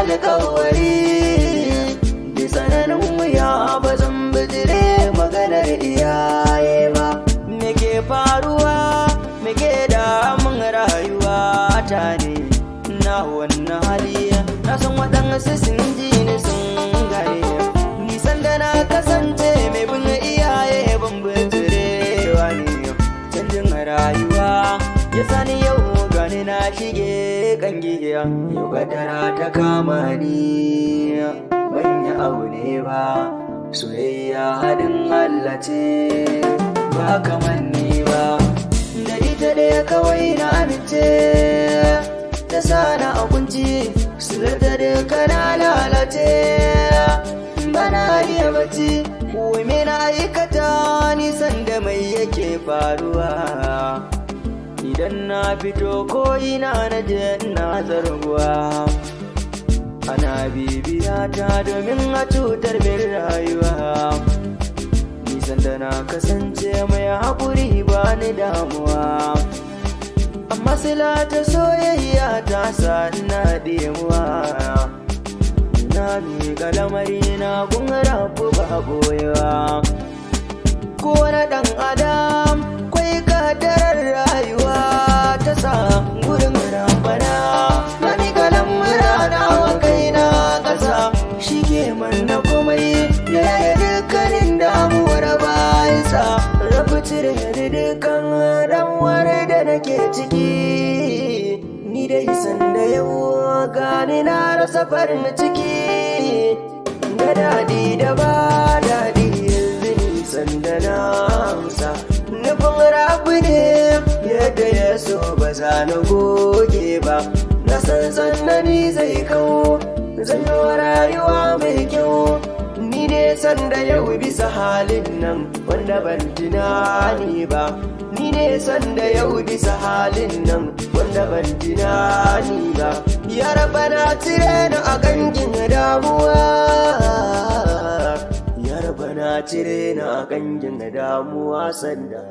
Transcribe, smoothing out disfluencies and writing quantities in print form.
Alkawari da tsananin wuya, ba zan bijire maganar iyaye ba. Me ke faruwa? Me ke damun rayuwa ta ne? Na wannan hali, na san waɗansu sun ji ni sun gane. Nisan da na kasance mai bin iyaye, ban bijirewa ne. Canjin rayuwa ya sani yau gani na shige kangiya. Yau kadara ta kama ni, ban yi aure ba. Soyayya haɗin Allah ce, ba kamar ni ba. Da ita ɗaya kawai na amince, ta sana a kunci silarta duka na lalace, bana iya bacci. Me na aikata nisan da mai yake faruwa? Idan na fito ko ina na je, ina zarguwa, ana bibiya ta domin a cutar min rayuwa. Nisan da na kasance mai haƙuri, ba ni damuwa, amma sila ta soyayya ta sa ina ɗimuwa. Na miƙa lamari na gun Rabu ba boyewa. Ko na ɗan adam kwai kadarar rayuwa ta sa gurin Rabana. Na miƙa lamura na wa kaina ƙasa, shi ke manna komai, ya yaya dukkanin damuwar bayansa. Rabu, cire ni dukkan damuwar da nake ciki. Ni dai sanda yau gani na rasa farin ciki, da daɗi da ba daɗi, yanzu nisan da na amsa nufin Rabu ne yadda ya so, ba za na goge ba. Na san sannani zai kawo, zan yi rayuwa mai kyau. Ni ne sanda yau bisa halin nan wanda ban tunani ba. Ni ne sanda yau bisa halin nan wanda ban tunani ba. Ya Rabana, cire ni a gangin damuwa. Ya Rabana, cire ni a gangin damuwa sanda.